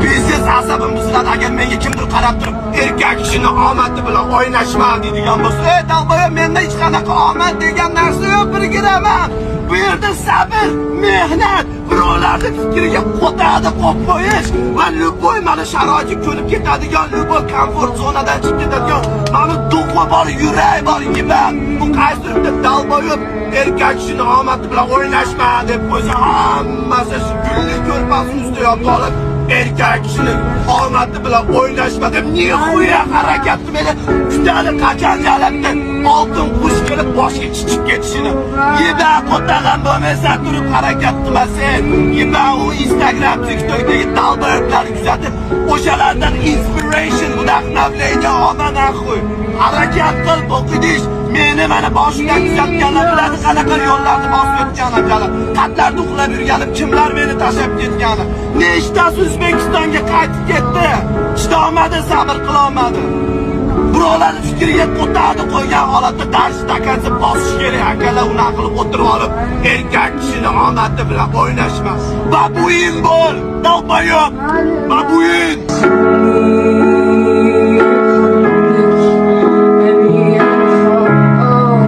Biznes asabim buziladi agar menga kimdir qarab turib, "Erkak kishini omadi bilan o'ynashma", deydigan bo'lsa. Ey долбоёб, menda hech qanaqa omad degan narsa yo'q bir gramm. Bu yerda sabr, mehnat, birovlarni fikriga qo'tadi qo'yib qo'yish va любой mana sharoitga ko'nib ketadigan, любой комфорт zonadan chiqib ketadigan mana дух i bor, yurak bor, yibam. Bu qaysidir bitta долбоёб "Erkak kishini omadi bilan o'ynashma", deb qo'ysa, hammasi shu gulli ko'rpasini ustida yotib olib, "Erkak kishini omadi bilan o'ynashma", deb нихуя harakat qilmaydi. Kutadi qachon jalabda oltin qush kelib boshga chichib ketishini. Ебать, qo'tag'an bo'lmaysan turib harakat qilmasang. Ебать, u Instagram, TikTokdagi долбоёб larni kuzatib, o'shalardan inspiration, вдохновление olma нахуй. Harakat qil, o'qidish. Meni mana boshimdan kuzatganlar biladi qanaqa yo'llarni bosib o'tganim, jalab. Qatlarda uxlab yurganim, kimlar meni tashlab ketgani. Nechtasi O'zbekistonga qaytib ketdi. Chidolmadi, sabr qilolmadi. Birovlarni fikriga qo'tadi qo'ygan holatda dars до конца bosish kerak, akalar. Unaqa qilib o'tirib olib, "Erkak kishini omadi bilan o'ynashma". Babuin bo'l, долбоёб. Babuin.